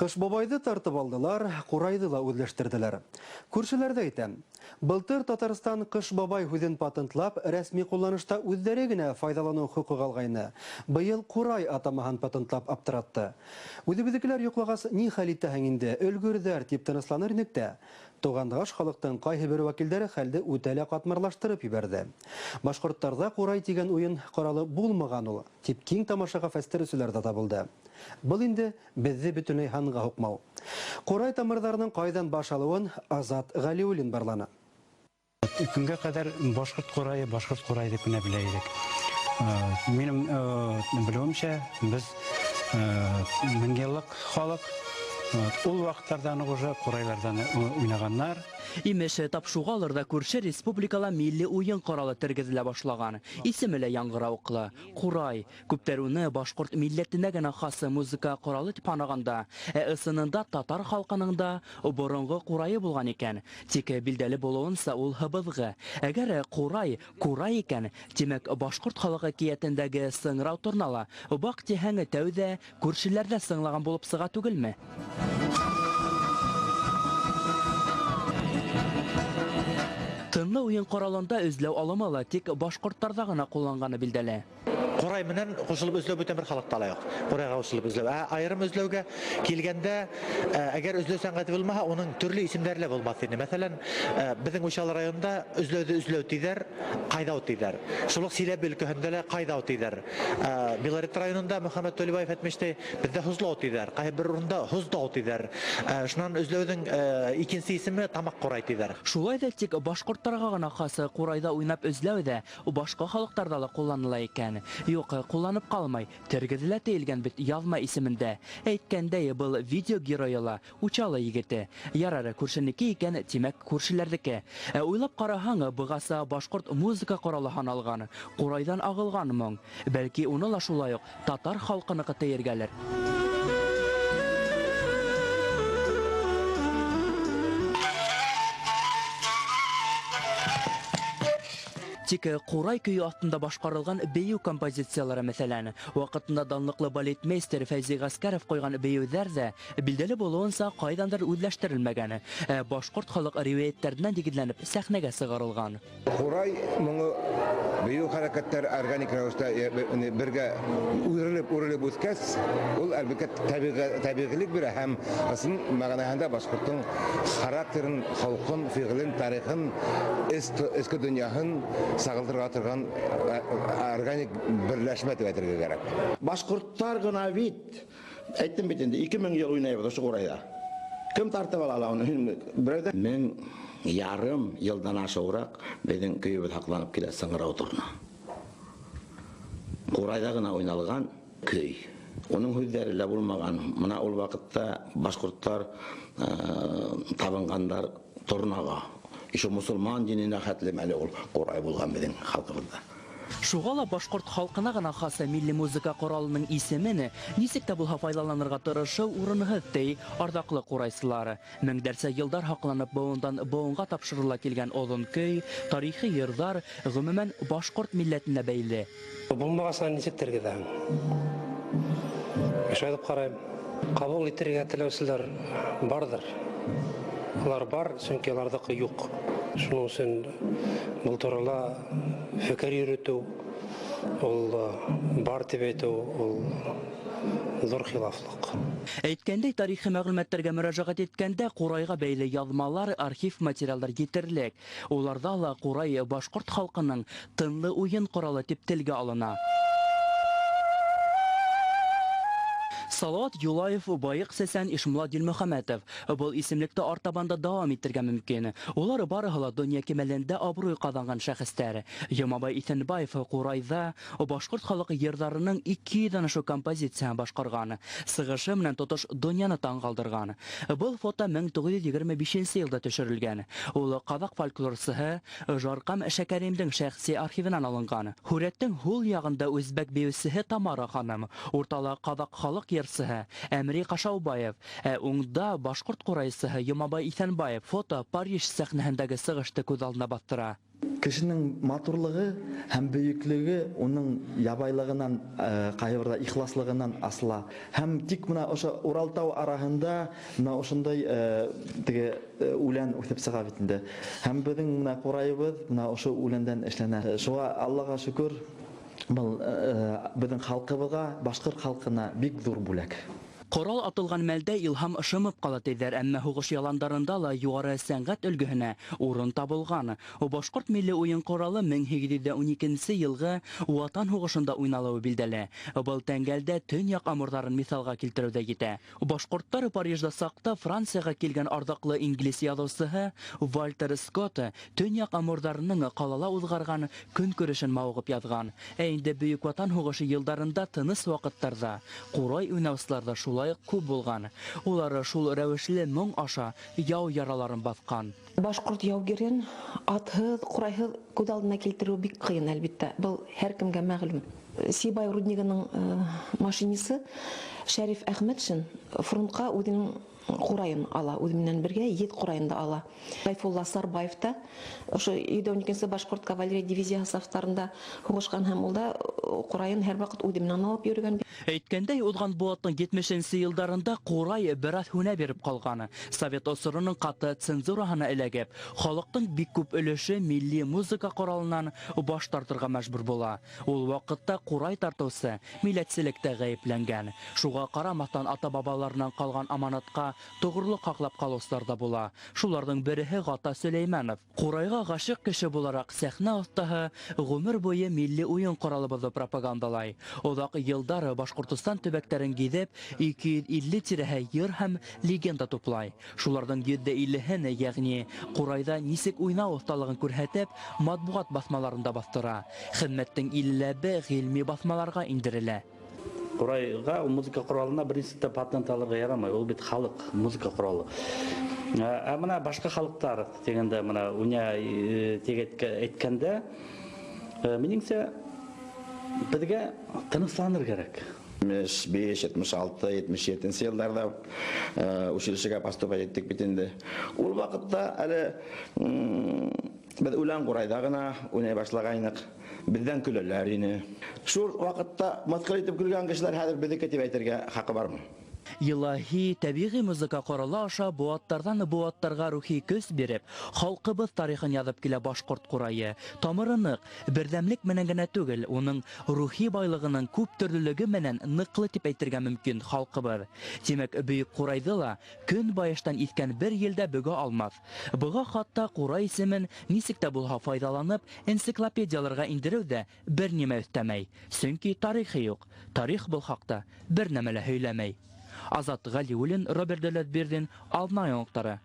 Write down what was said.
Кыш бабайды тартып алдылар, курайды ла үзләштерделәр. Күршеләрҙе әйтәм. Былтыр Татарстан Кыш бабай һүҙен патентлап, рәсми ҡулланышта үҙҙәре генә файҙаланыу хоҡуғы алғайны. Быйыл Ҡурай атамаһын патентлап аптыратты. Үҙебеҙҙекеләр йоҡлағас, ни хәл итәһең инде, өлгөрҙәр тип тынысланыр инек тә. Туғандаш халыҡтың ҡайһы бер вәкилдәре хәлде үтә лә ҡатмарлаштырып ебәрҙе. Башҡорттарҙа ҡурай тигән уйын ҡоралы булмаған ул, тип киң тамашаға фәстереүселәр ҙә табылды. Был инде беҙҙе бөтөнләй һанға һуҡмау. Ҡурай тамырҙарының ҡайҙан баш алыуын Азат Ғәлиуллин барланы. Көнгә ҡәҙәр башҡорт ҡурайы, башҡорт ҡурайы тип кенә белә инек. Минең белеүемсә, беҙ меңйыллыҡ халыҡ. Ул ваҡыттарҙан уже ҡурайларҙан уйнағаннар. Имеш, тап шуғалыр ҙа күрше республикала милли уйын ҡоралы тергеҙелә башлаған. Исеме лә яңғырауыҡлы — Ҡурай. Күптәр уны башҡорт милләтенә генә хас музыка ҡоралы тип һанағанда, ә ысынында татар халҡының да боронғо ҡурайы булған икән. Тик билдәле булыуынса, ул һыбыҙғы. Әгәр ҡурай ҡурай икән, тимәк, башҡорт халыҡ әкиәтендәге сыңрау торнала баҡ тиһәң, тәүҙә күршеләрҙә сыңлаған булып сыға түгелме? Тынлы уйын ҡоралында эҙләү алымы ла тик башҡорттарҙа ғына ҡулланғаны билдәле. Ҡурай менән ҡушылып эҙләү бүтән бер халыҡта ла юҡ. Ҡурайға ҡушылып эҙләү. Ә айырым эҙләүгә килгәндә, әгәр эҙләү сәнғәте булмаһа, уның төрлө исемдәре лә булмаҫ ине. Мәҫәлән, беҙҙең Учалы районында эҙләүҙе эҙләү тиҙәр, ҡайҙау тиҙәр. Шул уҡ Силәбе өлкәһендә лә ҡайҙау тиҙәр. Белорет районында Мөхәммәт Төлебаев әйтмештәй, беҙҙә һуҙлау тиҙәр, ҡайһы бер урында һуҙҙау тиҙәр. Шунан эҙләүҙең икенсе исеме тамаҡ ҡурай тиҙәр. Шулай ҙа тик башҡорттарға ғына хас ҡурайҙа уйнап эҙләү ҙә башҡа халыҡтарҙа ла ҡулланыла икән. Юҡ, ҡулланып ҡалмай, тергеҙелә тейелгән бит яҙма исемендә. Әйткәндәй, был видео геройы ла Учалы егете. Ярар, күршенеке икән, тимәк, күршеләрҙеке. Ә уйлап ҡараһаң, бығаса башҡорт музыка ҡоралы һаналған, ҡурайҙан ағылған моң. Бәлки, уны ла шулай уҡ татар халҡыныҡы тейергәлер. Тик ҡурай көйө аҫтында башҡарылған бейеү композициялары, мәҫәлән, ваҡытында данлыҡлы балетмейстер Фәйзи Ғәскәров ҡуйған бейеүҙәр ҙә билдәле булыуынса ҡайҙандыр үҙләштерелмәгән, ә башҡорт халыҡ риүәйәттәренән нигеҙләнеп сәхнәгә сығарылған. Ҡурай моңо бейеү хәрәкәттәре органик рәүештә бергә үрелеп үҫкәс, ул әлбиттә тәбиғилек бирә һәм ысын мәғәнәһендә башҡорттоң характерын, холҡон, фиғелен, тарихын, эске донъяһын сағылдырға торған органик берләшмә тип әйтергә кәрәк. Башҡорттар ғына бит, әйттем бит инде, 2000 йыл уйнайбыҙ ошо ҡурайҙа. Кем тартып ала ала уны? Берәү ҙә. 1500 йылдан ашыуыраҡ беҙҙең көйөбөҙ һаҡланып килә сыңрау торна. Ҡурайҙа ғына уйналған көй. Уның һүҙҙәре лә булмаған. Мына ул ваҡытта башҡорттар табынғандар торнаға. Ишо мосолман диненә хәтлем әле ул ҡурай булған беҙҙең халҡыбыҙҙа. Шуға ла башҡорт халҡына ғына хас милли музыка ҡоралының исемен нисек тә булһа файҙаланырға тырышыу урынһыҙ, ти арҙаҡлы ҡурайсылар. Меңдәрсә йылдар һаҡланып быуындан быуынға тапшырыла килгән оҙон көй, тарихи йырҙар, ғөмүмән, башҡорт милләтенә бәйле. Булмағасынан нисек тергеҙәһең? Шулай итеп ҡарайым. Ҡабул итергә теләүселәр барҙыр. Улар бар, сөнки уларҙыҡы юҡ. Шуның өсөн был турала фекер йөрөтөү, ул бар тип әйтеү, ул ҙур хилафлыҡ. Әйткәндәй, тарихи мәғлүмәттәргә мөрәжәғәт иткәндә ҡурайға бәйле яҙмалар, архив материалдар етерлек. Уларҙа ла ҡурай башҡорт халҡының тынлы уйын ҡоралы тип телгә алына. Салават Юлаев, Байыҡ Сәсән, Ишмулла Дилмөхәмәтов. Был исемлекте артабан да дауам итергә мөмкин. Улар барыһы ла донъя кимәлендә абруй ҡаҙанған шәхестәр. Йомабай Иҫәнбаев ҡурайҙа башҡорт халыҡ йырҙарының ике йөҙҙән ашыу композицияһын башҡарған. Сығышы менән тотош донъяны таң ҡалдырған. Был фото мең туғыҙ йөҙ егерме бишенсе йылда төшөрөлгән. Ул ҡаҙаҡ фольклорсыһы Жарҡам Шәкәримдең шәхси архивынан алынған. Һүрәттең һул яғында үзбәк бейеүсеһе Тамара ханым, уртала ҡаҙаҡ халыҡ йырсыһы Әмри Ҡашаубаев, ә уңда башҡорт ҡурайсыһы Йомабай Иҫәнбаев. Фото Париж сәхнәһендәге сығышты күҙ алдына баҫтыра. Кешенең матурлығы һәм бөйөклөгө уның ябайлығынан, ҡайһы ихласлығынан асыла. Һәм тик мына ошо Уралтау араһында мына ошондай теге үлән үҫеп сыға бит инде. Һәм беҙҙең мына ҡурайыбыҙ мына ошо үләндән эшләнә. Шуға Аллаға шөкөр, был беҙҙең халҡыбыҙға, башҡорт халҡына бик ҙур бүләк. Ҡорал атылған мәлдә илһам шымып ҡала тиҙәр, әммә һуғыш яландарында ла юғары сәнғәт өлгөһөнә урын табылған. Башҡорт милли уйын ҡоралы 1812 йылғы Ватан һуғышында уйналыуы билдәле. Был тәңгәлдә төньяҡ амурҙарын миҫалға килтереү ҙә етә. Башҡорттар Парижда саҡта Францияға килгән арҙаҡлы инглиз яҙыусыһы Вальтер Скотт төньяҡ амурҙарының ҡалала уҙғарған көнкүрешен мауығып яҙған. Ә инде Бөйөк Ватан һуғышы йылдарында тыныс ваҡыттарҙа ҡурай уйнаусылар ҙа шулай күп булған. Улары шул рәүешле моң аша яу яраларын баҫҡан. Башҡорт яугирен атһыҙ, ҡурайһыҙ күҙ алдына килтереү бик ҡыйын, әлбиттә. Был һәр кемгә мәғлүм. Сибай руднигының машинисы Шәриф Әхмәтшин фронтҡа үҙенең ҡурайын ала, үҙе менән бергә еҙ ҡурайын да ала. Ғәйфулла Сарбаев та ошо 112 башҡорт кавалерия дивизияһы сафтарында һуғышҡан һәм ул да ҡурайын һәр ваҡыт үҙе менән алып йөрөгән. Әйткәндәй, уҙған быуаттың 70-нсе йылдарында ҡурай бер аҙ һүнә биреп ҡалған. Совет осоронон ҡаты цензураһына эләгеп, халыҡтың бик күп өлөшө милли музыка ҡоралынан баш тартырға мәжбүр була. Ул ваҡытта ҡурай тартыусы милләтселектә ғәйепләнгән. Шуға ҡарамаҫтан ата-бабаларынан ҡалған аманатҡа тоғорлоҡ һаҡлап ҡалыусылар ҙа була. Шуларҙың береһе Ғата Сөләймәнов. Ҡурайға ғашиҡ кеше булараҡ сәхнә оҫтаһы ғүмер буйы милли уйын ҡоралыбыҙҙы пропагандалай. Оҙаҡ йылдар Башҡортостан төбәктәрен гиҙеп, 250 тирәһе йыр һәм легенда туплай. Шуларҙың 150-һен, йәғни ҡурайҙа нисек уйнау оҫталығын күрһәтеп, матбуғат баҫмаларында баҫтыра. Хеҙмәттең илләбе ғилми баҫмаларға индерелә. Ҡурайға, музыка ҡоралына беренсе патент алырға ярамай, ул бит халыҡ музыка ҡоралы. Ә мына башҡа халыҡтар тигәндә, мына уня әйткәндә, минеңсә, беҙгә тынысланыр кәрәк. 75, 76, 77 йылдарҙа училищеға поступать иттек бит инде. Ул ваҡытта әле беҙ үлән ҡурайҙа ғына уйнай башлағайныҡ. Беҙҙән көләләр ине. Шул ваҡытта мыҫҡыл итеп көлгән кешеләр хәҙер беҙҙеке тип әйтергә хаҡы бармы? Илаһи тәбиғи музыка ҡоралы аша быуаттарҙан быуаттарға рухи көс биреп, халҡыбыҙ тарихын яҙып килә башҡорт ҡурайы. Тамыры ныҡ, берҙәмлек менән генә түгел, уның рухи байлығының күп төрлөлөгө менән ныҡлы тип әйтергә мөмкин халҡыбыҙ. Тимәк, бөйөк ҡурайҙы ла көнбайыштан иҫкән бер елдә бөгә алмаҫ. Быға хатта ҡурай исемен нисек тә булһа файҙаланып, энциклопедияларға индереү ҙә бер нимә өҫтәмәй. Сөнки тарихы юҡ. Тарих был хаҡта бер нәмә лә һөйләмәй. Азат Ғәлиуллин, Роберт Дәүләтбирҙин, Алма яңылыҡтары.